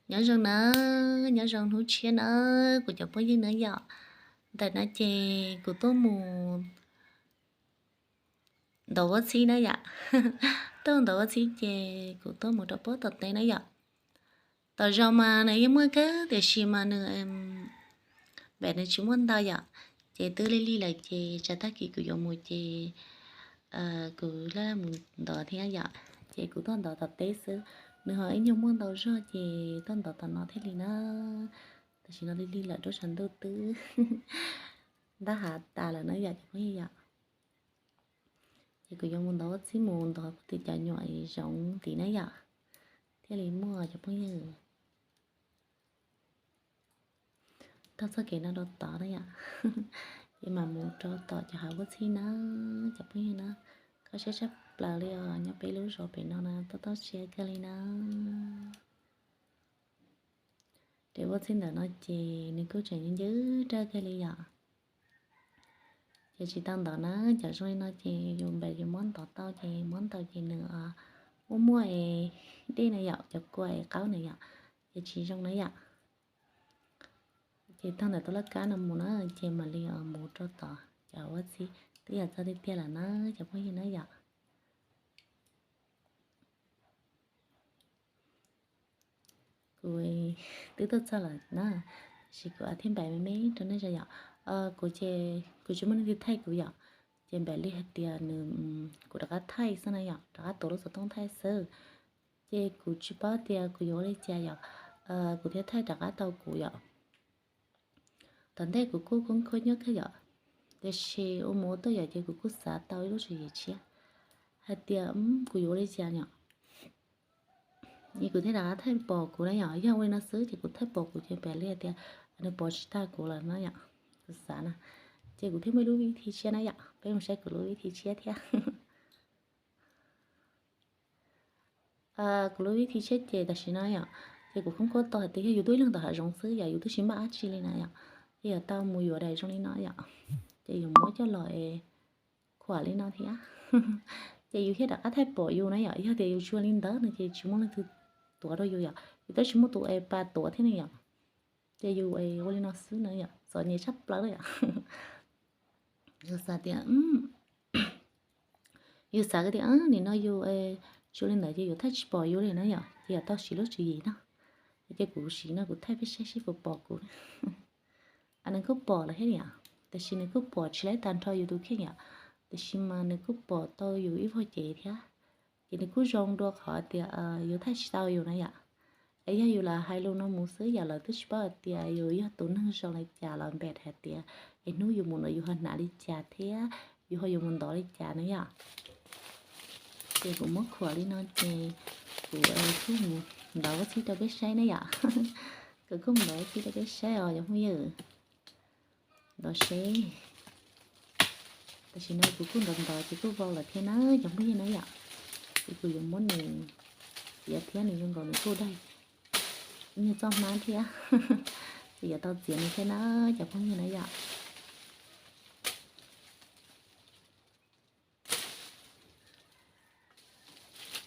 Nyob zoo na, nyob zoo hnub tshiab na, kuv cov phooj ywg na yom. Ntawm no ces kuv tuaj mus ntov ua txhib na yom. Tuaj ntov ua txhib ces kuv tuaj mus rau puag tom teb na yom. Tom zos mas nws yeej muaj kawg tiam sis mas nws pem nws tsis muaj ntau yom. Ces twb lig lig lawm ces tsam tag kis kuv yuav mus ces kuv laj mus ntov thiab yom. Ces kuv tuaj ntov tom teb xwb, nws ho ib nyuag muaj ntau zog ces tuaj ntov tom no thiaj li na. Tam sim no lig lig lawm rau saum ntuj twb ntab hav tas lawm na yom cov phooj ywg yom. Ces kuv yuav mus ntov ua txhib mus ntov puag tim cov nyuam zoov tid na yom, thiaj li muaj cov phooj ywg. Taug txoj kev no rau tod na yom. Ces mam mus rau tom cov hav ua txhib na, cov phooj ywg na. Kho siab tshaj plaws li os, nyob peb lub zos pem no na, toj toj siab kawg li na. Ces ua txhib ntawm no ces nws kuj tseem ncw raj kawg li yom. Ces tsis tau ntov na, cov zoo li no ces yus npam yus muab ntov tau ces muab ntau ces nws muaj muaj es dej na yom, cov kua es qaub na yom, ces tsis zoo na yom. Ces taug ntawm tus laj kab no mus na, ces mam li mus rau tom cov ua txhib, twb yog txog tiag tiag lawm na cov phooj ywg na yom. Kuv twb tuaj txog lawm na, tab sis kuv thiaj npam me me rau nej zos yom. Kuv ces kuv tsis muaj leej twg thaij kuv yom, ces npam li hais tias nws, kuv rov qab thaij xwb na yom, rov qab tuav lub xov tooj thaij xwb. Ces kuv tsis paub tias kuv yuav ua li cas yom, kuv thiaj thaij rov qab tau kuv yom. Tom ntej kuv kuj khoob khuab nyob kawg yom, tiam sis ua mus ua tuaj yom ces kuv kuj xav tau ib lub tswv yim tshiab hais tias kuv yuav ua li cas yom. Es kuv thiaj rov qab thaij pom kuv na yom, yog ua li no xwb ces kuv thaij pom kuv ces npam li hais tias nws pom tsis tag kuv lawm na yom, kuv xav na. Ces kuv thiaj muaj ib lub vib thi tshiab na yom, peb mus saib kuv lub vib thi tshiab thiab. Kuv lub vib thi tshiab ces tam sim no yom, ces kuv khoob khuab tau hais tias yog yus tuaj ib leeg tom hav zoov xwb yom, yus twb tsis muaj dab tsi li na yom, ces yuav tau mus yuav daim zoo li no yom, ces yus muab coj los es khuam li no thiab. Ces yus thiaj rov qab thaij pom yus na yom, yog tias yus tsis ua li ntawd no ces tsis muaj leej twg tuav rau yus yom, yus twb tsis muaj tus es pas tuav thiab ne yom. Ces yus ua li no xwb na yom, txom nyem tshaj plaws na yom. Yus xav tias, yus xav tias nim no yus tsis ua li ntawd ces yus thaij tsis pom yus li na yom, ces yus tau siv lub tswv yim no. Ces kuv siv no kuv thaij peb saib seb puas pom kuv. Nws kuj pom lawm thiab yom, tiam sis nws kuj pom tsis laib tag nrho yus tus kheej yom, tiam sis mas nws kuj pom tau yus ib vog cev thiab. Ces nws kuj zoo dua qhov tias yus thaij tsis tau yus na yom. Es yog yus lam hais lus no mus xwb yom, lawv twb tsis paub hais tias yus yog tus neeg zoo li cas los npam hais tias es hnub yus mus no yus ho hnav li cas thiab yus ho yuav mus ntov li cas na yom. Ces kuv muab khuam li no ces kuv kuj mus ntov ua txhib rau peb saib na yom. Kuv kuj mus ntov ua txhib rau peb saib os cov phooj ywg. Ntov seb. Tam sim no kuv kuj ntov ntov ces kuj vau lawm thiab na cov phooj ywg na yom. Ces kuv yuav muab nws txiav thiab, nws zoo nkaus nws kuj daig ib nyuag txoj hmab thiab. Ces yuav tau txiav nws thiab na cov phooj ywg na yom.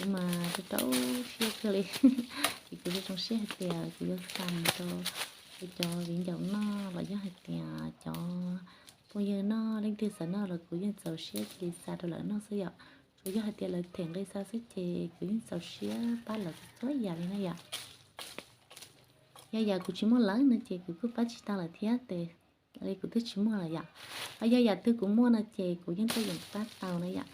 Kuv mas rau rau siab kawg li, ces kuv zoo siab hais tias kuv yuav xa mus rau cov viv ncaus noj los yog hais tias cov phooj ywg noj, leej twg xav noj los kuv yeej txaus siab cia li xa rau lawv noj xwb yom. Tsuas yog hais tias lawv them nqi xa xwb ces kuv yeej txaus siab pab lawv txhua yam li na yom. Yog yam kuv tsis muaj lawm no ces kuv kuj pab tsis tau lawm thiab tes, li kuv twb tsis muaj lawm yom. Ho yog yam twg kuv muaj no ces kuv yeej tuaj yeem pab tau na yom.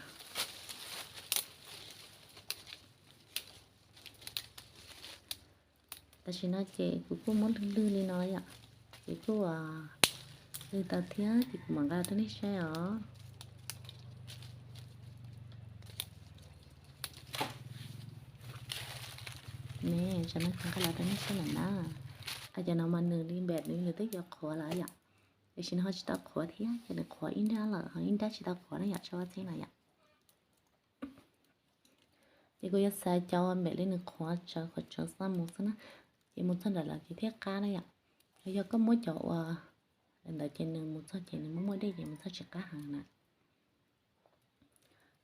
Tam sim no ces kuv kuj muab lwg lwg li no yom, ces kuj lwg tau thiab ces kuv mam nqa rau nej saib os. Ne, tsam no kuv nqa los rau nej saib lawm na. Cov no mas nws li npam nws nws twb yuav qhuav lawm yom. Tam sim no ho tsis tau qhuav thiab, ces nws qhuav ib nrab lawm ho ib nrab tsis tau qhuav na yom, tso ua txhib na yom. Ces kuv yuav xav cov npam li nws qhuav tsawv qhuav tsawv xa mus xwb na, ces mus txog nram lawv ces thiaj qab na yom. Yog koj muab cov ua ntawd ces nws mus txog ces nws muaj muaj dej ces mus txog tsis qab heev na.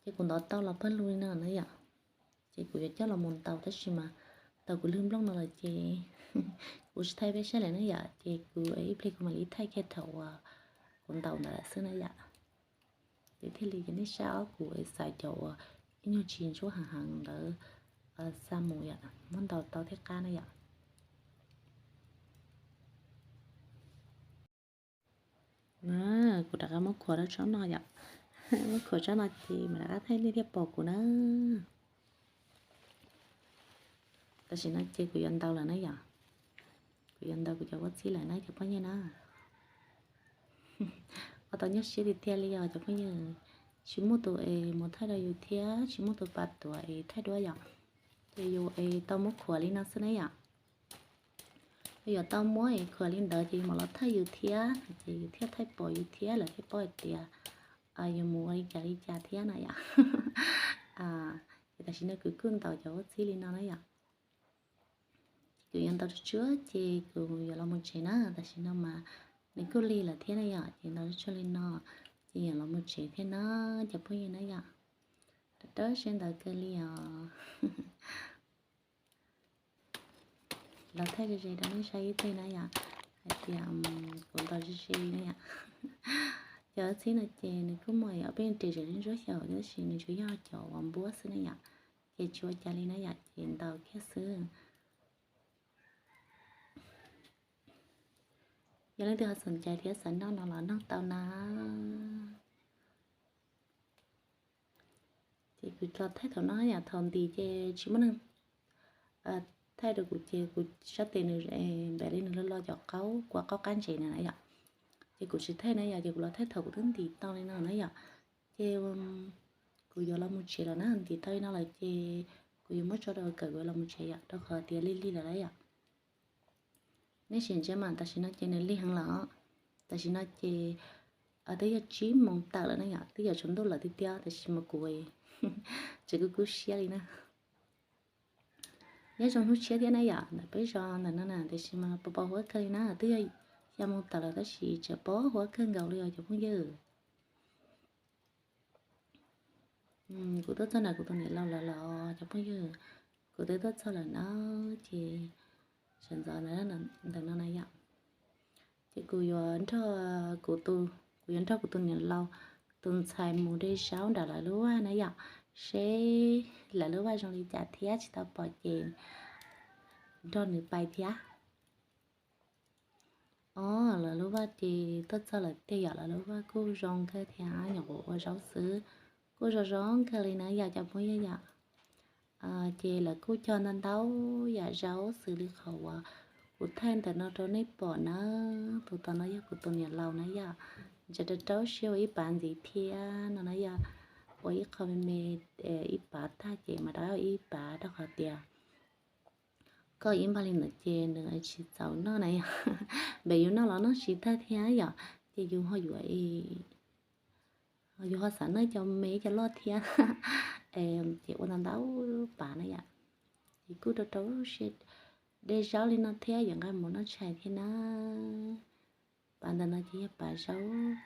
Ces kuv ntov tau los pawg lug li no na yom. Ces kuv yuav coj los mus ntaus tab sis mas thaum kuv lwg nplooj no lawm ces Kuv tsis thaij peb saib lawm na yom, ces kuv ib pliag kuv mam li thaij kiag thaum uas kuv ntaus ntawd lawm xwb na yom. Ces thiaj li ces nej saib ob kuv xaiv cov uas ib nyuag tsis ntsuab heev heev ntawd xa mus yom, muab ntaus tau thiaj qab na yom. Kuv rov qab muab khuam rau tsob no yom, muab khuam tsob no ces mam rov qab thaij nej thiaj pom kuv na. Tam sim no ces kuv yuav ntaus lawm na yom, kuv yuav ntaus kuv cov huab txib lawm na cov phooj ywg na. Ua tau nyuaj siab tiag tiag li os cov phooj ywg, tsis muaj tus es mus thaij rau yus thiab tsis muaj tus pas tuav es thaij duab yom, ces yus es tau muab khuam li no xwb na yom. Yus yuav tau muab es khuam li ntawd ces yus mam los thaij yus thiab, ces yus thiaj thaij pom yus thiab lawv thiaj paub hais tias yus mus ua li cas li cas thiab na yom. Ces tam sim no kuv kuj ntaus cov huab txib li no na yom. Ces kuv yuav ntaus tsuag tsuag ces kuv yuav los mus tsev na, tam sim no mas nws kuj lig lawm thiab na yom, ces ntaus tsuag tsuag li no ces yuav los mus tsev thiab na cov phooj ywg na yom. Rau rau siab ntawd kawg li os. Los thaij ze ze rau nej saib ib teg na yom, hais tias kuv ntaus ze ze na yom. Cov huab txib no ces nws kuj muaj ob peb ris zem ntsuab xyaum tab sis nws tsuas yog cov uas npuab xwb na yom, ces tsis ua cas li na yom, ces ntaus kiag xwb. Yog leej twg ho xom cai thiab xav noj no los noj tau na. Ces kuv los thaij thaum no yom, thaum ntim ces tsis muaj neeg thaij rau kuv ces kuv sab tes nws npam li nws lo lo cov qaub kua qaub qab ntses na yom. Ces kuv tsis thaij na yom, ces kuv los thaij thaum kuv twb ntim tau li no na yom. Ces kuv yuav los mus tsev lawm na, ntim tau li no lawm ces kuv yuav muab tso rau kawm kuv los mus tsev yom, rau qhov tias lig lig lawm na yom. Nej sim ntsia mas tam sim no ces nws lig heev lawm. Tam sim no ces twb yog tsib moos tawm lawm na yom, twb yuav tsaus ntuj lawm tiag tiag tab sis mas kuv tseem kub kub siab li na. Nyob zoo hnub tshiab thiab na yom, ntawm peb zos ntawm no na tab sis mas pos pos huab kawg li na, twb yog xya moos tawm lawm tab sis tseem pos huab kawg nkaus li os cov phooj ywg. Kuv tuaj txog nram kuv tus niam laus lawv los cov phooj ywg, kuv twb tuaj txog lawm na, ces sawv ntxov ntawm no na yom. Ces kuv yuav nrog kuv tus, kuv yuav nrog kuv tus niam laus tus ntxhais mus de zaub nram lawv lub vaj na yom, seb lawv lub vaj zoo li cas thiab tsis tau pom ces nrog nws pais thiab. Os, lawv lub vaj ces tuaj txog lawm tiag yom, lawv lub vaj kuj zoo kawg thiab, nyuam qhuav ua zaub xwb, kuj zoo zoo kawg li na yom cov phooj ywg yom. Ces lawv kuj cog ntau ntau yam zaub xws li qhov uas kuv thaij ntawm no rau nej pom na. Tus tom no yog kuv tus niam laus na yom, ntsia rau rau siab ua ib pav ntxiv thiab no na yom, ua ib qho me me ib pav tag ces mas rau ib pav rau qhov tias koj ib npaj li ntawd ces nws tsis txaus noj na yom. Npem yus noj los noj tsis tag thiab yom, ces yus ho yuav, yus ho xav noj cov me cov loj thiab. Ces ua ntau ntau pav na yom, ces kuj rau rau siab de zaub li no thiab yuav nqa mus noj tshais thiab na. Pav ntawm no ces yog pav zaub,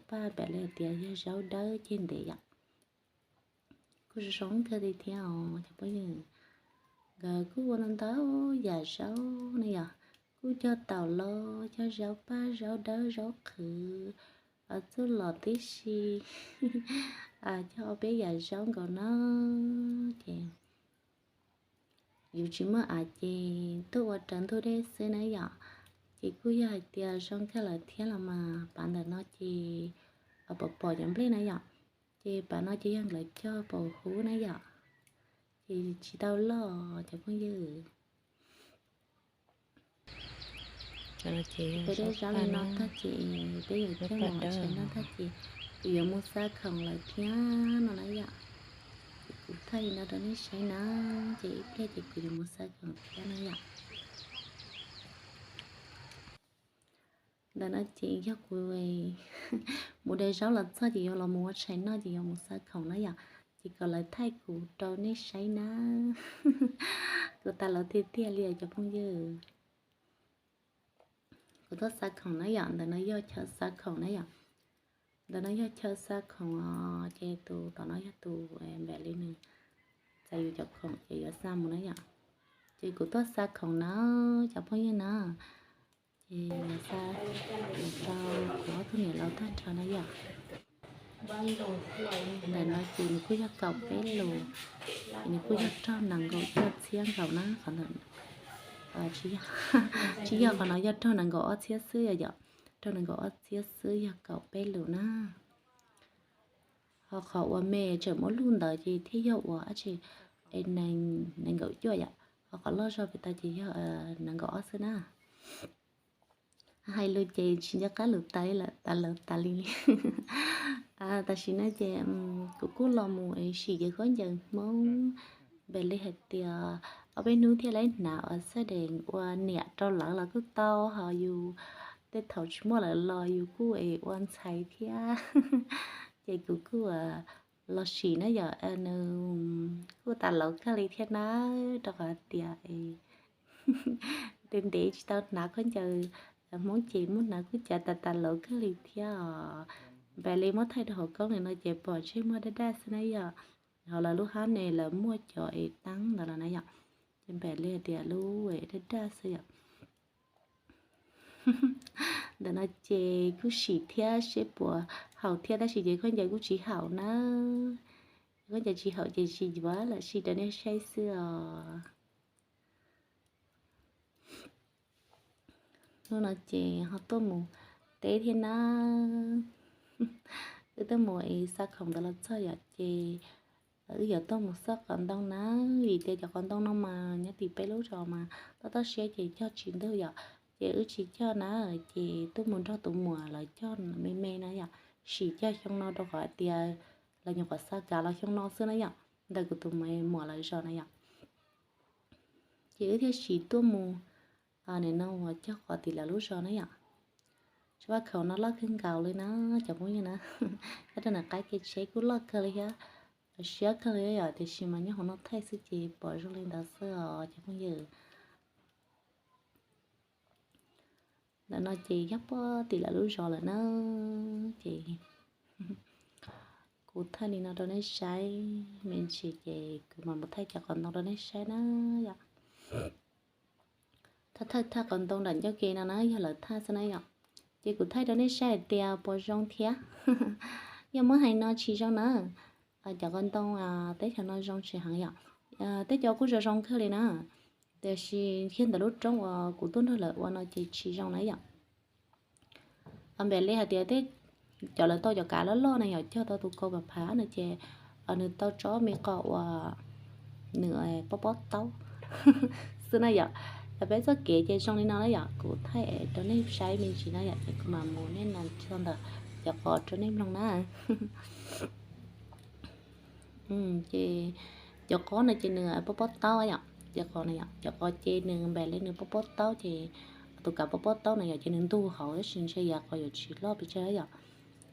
paj npam li hais tias yog zaub dawb ceg ntev yom. Kuj zoo zoo kawg li thiab os cov phooj ywg. Nkawd kuj ua ntau ntau yam zaub ne yom, kuj cog taum los, cog zaub paj, zaub dawb, zaub qhwv, txuj lom tib si, cog ob peb yam zaub nkaus na. Ces yus tsis muaj av ces tuaj ua raws ntug dej xwb na yom. Ces kuj yog hais tias zoo kawg lawm thiab los mas pav ntawm no ces pom pom cov nplej na yom. Ces pav no ces yog nkawd cog paus hub na yom. Ces tsis tau loj cov phooj ywg. Peb de zaub li no tag ces peb yuav coj mus tshais noj tag ces kuv yuav mus xa khoom lawm thiab no na yom. Ces kuv thaij li no rau nej saib na, ces ib pliag ces kuv yuav mus xa khoom thiab na yom. Ntawm no ces yog kuv mus de zaub los txog ces yuav los mus ua tshais noj ces yuav mus xa khoom na yom. Ces kom lawv thaij kuv rau nej saib na. Kuv tas los tiag tiag li cov phooj ywg. Kuv tuaj xa khoom na yom, ntawm no yog chaw xa khoom na yom. Ntawm no yog chaw xa khoom os, ces tus tom no yog tus npam li nws txais yus cov khoom ces yuav xa mus na yom. Ces kuv tuaj xa khoom na, cov phooj ywg na, ces xa rau kuv ob tug niam laus tag nrho na yom. Ntawm no ces nws kuj yog kaum peb lus, nws kuj yog raug nees nkaum cuaj txhiab nkaus na, qhov ntawm, tsis yog, qhov no yog raug nees nkaum ob txhiab xwb yom yom, raug nees nkaum ob txhiab xwb yog kaum peb lus na. Ho qhov uas me tseem muab luj ntawd ces thiaj yog uas dab tsi, nees nkaum cuaj yom, ho qhov loj zog pem tau ces yog nees nkaum ob xwb na. Hais lus ces tsis nco qab lus tas li lawm, tas lawm tas li li. Tam sim no ces kuv kuj los mus sim kev khaub ncaws Hmoob, npam li hais tias ob peb hnub thiaj li hnav uas xab dees ua niam rau lawv los kuj tau, ho yus tej thaum tsis muaj lawm los yus kuj es ua ntxhais thiab. Ces kuv kuj los sim na yom, nws kuj tas laus kawg li thiab na, rau qhov tias ntev ntev tsis tau hnav khaub ncaws Hmoob ces muab hnav kuj cas tas tas laus kawg li thiab os. Npam li muab thaij rau hauv koob li no ces pom ntshe muag daj daj xwb na yom. Ho lawv lub hab ne lawv muaj cov es tab ntawd los na yom, ces npam li hais tias lub daj daj xwb yom. Ntawm no ces kuj sim thiab seb puas haum thiab tab sis ces khaub ncaws kuj tsis haum na. Khaub ncaws tsis haum ces tsis yuav lawm, sim rau nej saib xwb os. Hnub no ces ho tuaj mus teb thiab na. Wb tuaj mus es xa khoom ntawd los txog yom, ces wb yuav tuaj mus xauj qos ntoo na, vim tias cov qos ntoo no mas nyob tim peb lub zos mas tob tob siab ces cog tsis ntug yom, ces wb tsis cog na, ces tuaj mus nrog tus muam lawv cog me me na yom, sim cog xyoo no rau qhov hais tias lawv nyuam qhuav xa kav los xyoo no xwb na yom, ntawm kuv tus muam lawv zos na yom. Ces wb thiaj sim tuaj mus, nim no uas cog qos tim lawv lub zos na yom. Tsob vaj khaum no loj kawg nkaus li na, cov phooj ywg na. Nyob rau nram qab kev tsheb kuj loj kawg li thiab, siab kawg li yom, tiam sis mas nyob hauv no thaij xwb ces pom zoo li ntawd xwb os cov phooj ywg. Ntawm no ces yog puag tim lawv lub zos lawm na, ces kuv thaij li no rau nej saib me ntsis ces kuv mam mus thaij cov qos ntoo rau nej saib na yom. Thaj thaj thaj qos ntoo nram ncauj ke no na yog lawv thaj xwb na yom. Ces kuv thaij rau nej saib hais tias puas zoo thiab. Yog muab hais no tsis zoo na, cov qos ntoo teb chaws no zoo tsis heev yom. Tej cov kuj zoo zoo kawg li na, tiam sis kiag ntawm lub roob uas kuv tuaj nrog lawv ua no ces tsis zoo na yom. Npam li hais tias tej cov lawv tau cov kav loj loj na yom, cog tau tus kaus pam phav no ces nws tau tsob me qos uas nws pob pob taub xwb na yom. Peb txoj kev ces zoo li no na yom, kuv thaij rau nej saib me ntsis na yom, ces kuv mam mus niaj no txog ntawm cov qos rau nej mloog na. Ces cov qos no ces nws pob pob taub yom, cov qos no yom, cov qos ces nws npam li nws pob pob taub ces tus kav pob pob taub na yom, ces nws ntug hauv tab sis ntshe yav qos yuav tsis loj pes tsawg yom.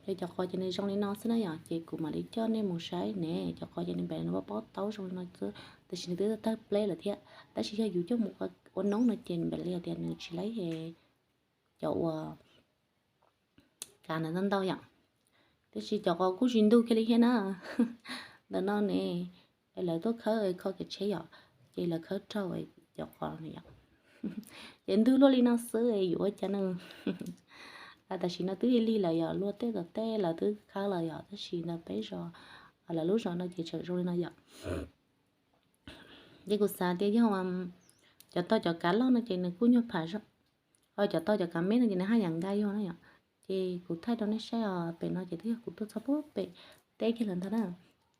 Ces cov qos ces nws zoo li no xwb na yom, ces kuv mam li coj nej mus saib ne, cov qos ces nws npam li nws pob pob taub zoo li no xwb, tab sis nws twb tawg pleb lawm thiab, tab sis yog yus coj mus ua noob no ces npam li hais tias nws tsis laib cov uas kav ntawd ntau ntau yom. Tab sis cov qos kuj tsis ntug kiag li thiab na. Ntawm no ne, lawv tuaj khawb kho kev tsheb yom, ces lawv khawb raug cov qos no yom. Ces ntug luaj li no xwb yuav ua cas no. Tam sim no twb lig lawm yom, luag tej tom tej lawv twb khawb lawm yom, tab sis ntawm peb zos, lawv lub zos no ces tseem zoo li no yom. Ces kuv xav tias yog cov tau cov kav loj no ces nws kuj nyuag pham zog, ho cov tau cov kav me no ces nws haj yam nkag yog na yom. Ces kuv thaij rau nej saib os, pem no ces twb yog kuv tuaj txog puag pem teb kiag lawm ntag na.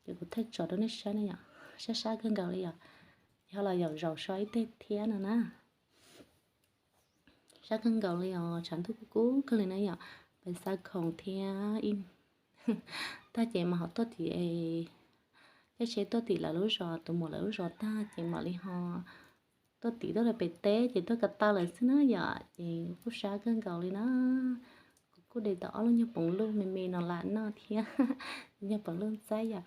Ces kuv thaij tsom rau nej saib na yom, sab sab kawg nkaus li yom. Ces ho los yaum zaum so ib teg thiab no na. Sab kawg nkaus li os, tshav ntuj kuj kub kawg li na yom. Peb xa khoom thiab ib tag ces mas ho tuaj tim, caij tsheb tuaj tim lawv lub zos, tus muam lawv lub zos tag ces mam li ho tuaj tim tuaj rau pem teb ces tuaj ko taw lawm xwb na yom. Ces kuj sab kawg nkaus li na. Kuv kuj de tau ob lub nyuag poom luj me me no lam noj thiab. Nyuag poom luj ntxaib yom,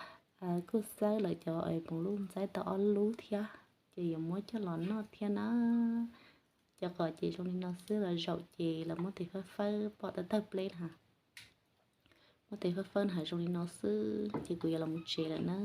kuj xawb lawv cov poom luj ntxaib tau ob lub thiab, ces yuav muab coj los noj thiab na. Cov qos ces zoo li no xwb, los zaum ces lawv muab tes fawb fawb pom tawg tawg pleb na. Muab tes fawb fawb na, zoo li no xwb ces kuv yuav los mus tsev lawm na.